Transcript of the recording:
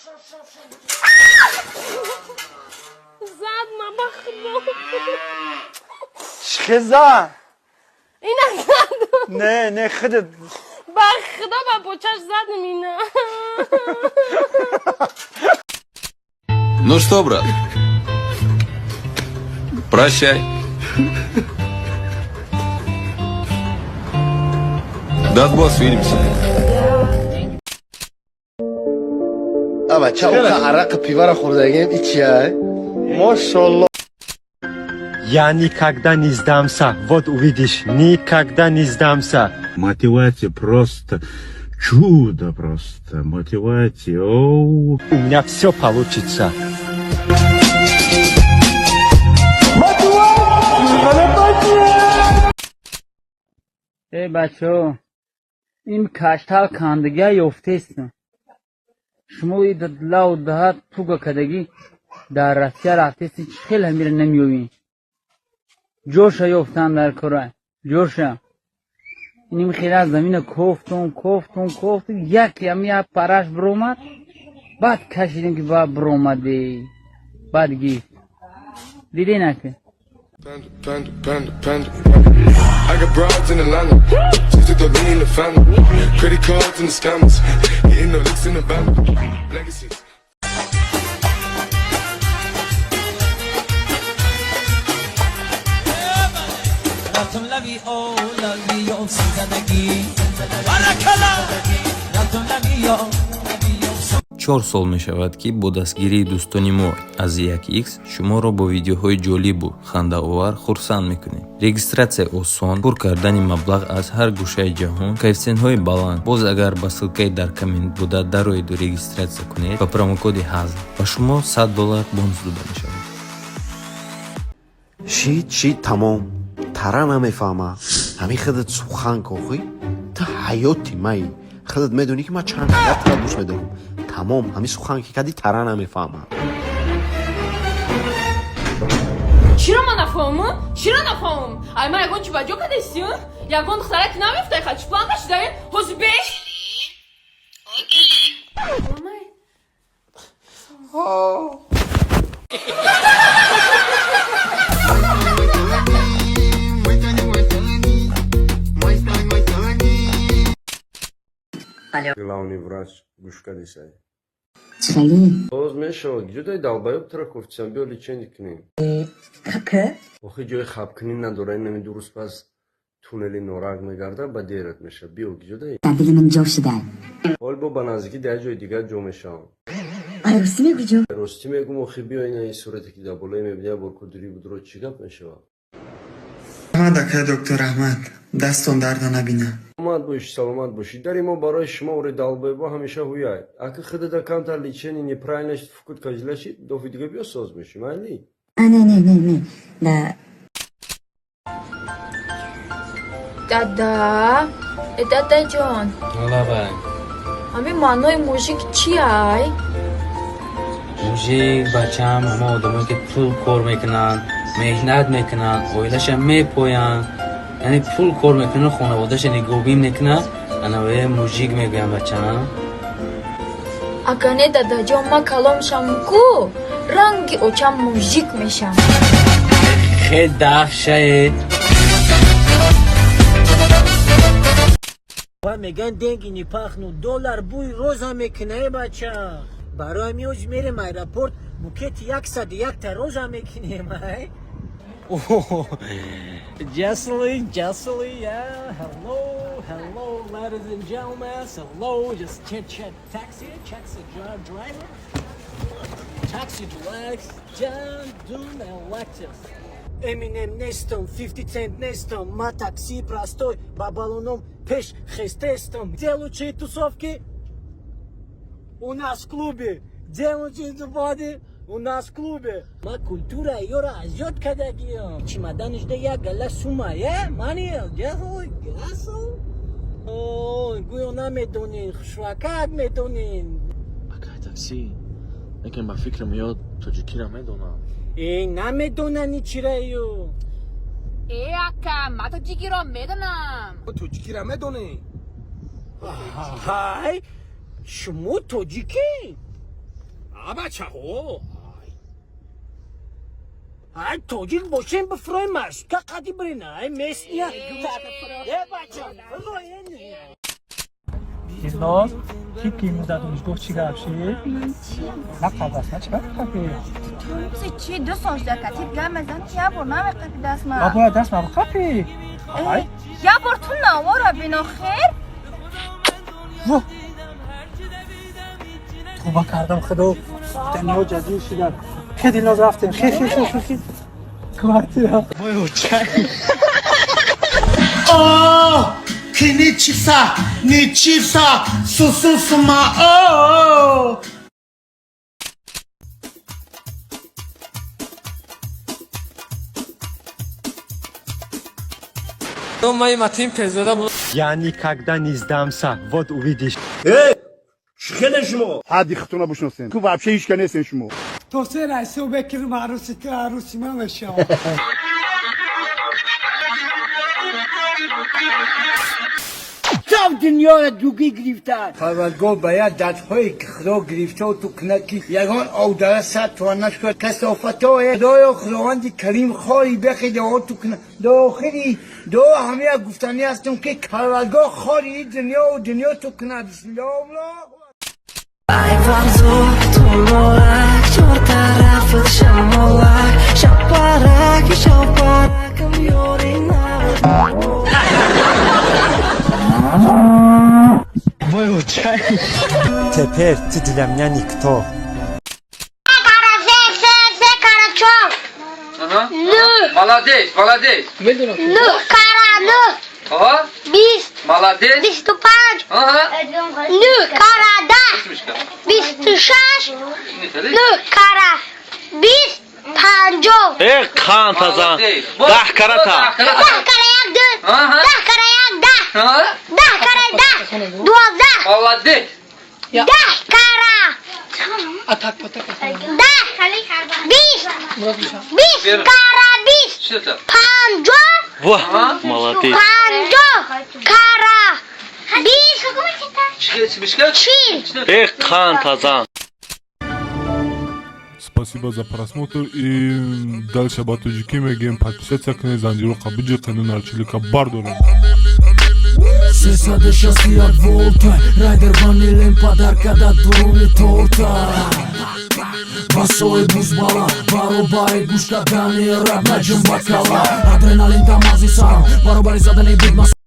Зад ма, ба худо. Чӣ зад? Ина задам. Не, не, худат. Ба худо, ба почаш задам ина. Ну что, брат, прощай. Даст Бог, свидимся. А бача, ока, арақа пивара хӯрдагем, и чия? Мошолло. Я никогда не сдамся. Вот увидишь, никогда не сдамся. Мотивация просто чудо просто. Мотивация. Оу. У меня все получится. Эй, бачаҳо, ин каштал кандагия ёфтестам. Шумо лав даҳа туга кадагӣ дар Россия рафтести, чӣ хел ҳамира намеёвӣ? Ҷоша ёфтам дар кора, ҷоша. Иним хела замина кофтум, кофтум, кофтум, як ами як параш биромад, баъд кашидем, ки ба биромаде, баъд гифт. Диден ака? Panda, panda, panda, panda. I got broads in Atlanta. Just took the lean in the family. Credit cards and the scammers. Hitting the licks in the band. Legacies. 4 сол мешавад, ки бо дастгирии дӯстони мо аз 1x шуморо бо видеоҳои ҷолибу хандаовар хурсанд мекунем. Регистратсия осон, пур кардани маблағ аз ҳар гӯшаи ҷаҳон, коэффитсиентҳои баланд. Боз агар ба ссылкаи дар коммент буда дароеду регистратсия кунед, ба промокоди ҳазл ба шумо 100 доллар бонус дода мешавад. Шид, шид, тамом, тара намефаҳма. Ҳамин худат сухан кохӣ, ту ҳаёти маи, худат медонӣ, ки ман чанд қадар тура дӯст медорам. Тамом, ҳамин сухан ки кардӣ, тара намефаҳма. Чиро ман нафаҳмам? Чиро нафаҳмам? Ай, ман ягон чи ба ҷо кадести? Ягон духтарак намефтай, ха, чӣ план кашидаи? Ҳозир беш. Мамай. Главный врач гӯш кадисай. Чхали? Боз мешавад, ҷудай долбоёб, тура кофтисам, биё, лечение кунем. Кака? Охи, ҷои хабкунӣ надора, инами 2 рӯз пас туннели Норак мегарда, ба дерат мешавад. Биё, ҷудай. Дар дили ман ҷо шудай. Ҳол бо ба наздикӣ дар ҷои дигар ҷо мешавам. Ай, ростӣ мегӯ, ҷо? Ростӣ мегум, охи, биё, ина ин сурате, ки дар болои мебинӣ, як бор кудури будро, чӣ гап мешавад? Раҳмат, акай доктор, раҳмат, дастон дарда набина. Саломат бошӣ, саломат бошӣ. Дари мо барои шумо, ори долбоёбо, ҳамеша ҳуяй. Ака, худада камтар лечение неправильно фукут кажилаши, дофи дига биё, соз мешӣ, майли? А, не, не, не, не, да. Дада, э, дадаҷон. Лабай. Ҳамин маънои мужик чиай? Мужик, бачам, ҳама одамое, ки пул кор мекунанд, меҳнат мекунанд, оилаша мепоянд, яъне пул кор мекунанд, хонаводаша нигоҳбин мекунанд, анаве мужик мегӯям, бачам. Ага, не, дадаҷон, ман калом шам ку, ранги очам мужик мешам. Хел дафшае. Ва меган: "Деньги не пахнут", доллар бӯи роза мекуна, э, бача. Барои ҳамин мерем аэропорт, букети 101-та роза мекунем, ай. Jessley, Jessley, yeah. Hello, hello, ladies and gentlemen. Hello, just check, check, taxi, taxi driver. Taxi Deluxe, John Doon and Lexus. Eminem нестам, 50 Cent нестам, ма такси простой, ба балоном пеш хестестам. Где лучшие тусовки? У нас в клубе. Где лучшие тусовки? У нас в клубе. Ма культура ёра азёд кардагиям. Чемоданишда як гала сума, е? Мани, гасл? О, гӯё намедонин, хушракак медонин. Акай такси, лекин ба фикрам, ё тоҷикиро медонам. Э, намедонани чираю. Э, ака, ман тоҷикиро медонам. Тоҷикиро медонӣ? Ҳай, шумо тоҷикӣ? Бачаҳо, ай, тоҷик бошем, бифроем маршрутка қади бирен, ай, местния. Э, бача. Дилноз, ки имрӯз дар донишгоҳ чӣ гап шид? На қабл чӣ гап қапӣ? Чи 2 сол шуда, катиб гап мезан, як бор намеқапи даст ма. Ма бояд даст ма биқапӣ? Як бор ту навора бино, хер. Во, тоба кардам, худо, дунё ҷазир шуда. Хе, Дилноз, рафтем. Хе, хе, хе, хе, хе, квартира. Oh, Kinitsisa, Nitsisa, Sususuma, oh. Я никогда не сдамся, вот увидишь. Хеле шумо ҳадди худтона бишносен, ку вообще ҳеч ка нестен шумо. То се раисо бекирм, арӯси ту арӯси ман мешавад. Тав дунёро дугӣ гирифтааст. Парвардгор ба як дастҳое ки Худо гирифтор ту кунад, ки ягон овдара сад тува нашкунад. Касофатое, Худоё, Худованди Карим, хори бехи дуо ту кунад. Дохили дуо ҳамия гуфтанӣ ҳастам, ки Парвардгор хори дунёву дунё ту кунад. Бисмиллоҳ. Ай, ванзу, тумолак, чор тарафат шамолак, шапарак, шапаракам ёри навад. Теперь ты для меня никто. Кара се, се, се кара чор. Ну. Молодец, молодец. Ну кара ну. Ага. 20. Молодец. 25. Ну кара 10. 26. Ну кара 20, 50. Э, қантазан. 10 карата. 10 кара як, ду. 10 кара як, 10. 10 кара 10, 12. Молодец. 10 кара 10, 20. 20 кара 20, 50. Во, молодец. 50 кара 20, 40. Э, қантазан. Спасибо за просмотр и дальше ба тоҷикӣ мегӯем: подписаться кунед, занҷироқа биҷиқену нарчилика бардоред. 361 волта райдер ванилен подарка да дуруни торта. Басои бузбала баробари гӯш кардани раб наҷум бакала адреналин дамази сарам баробари задани бигма.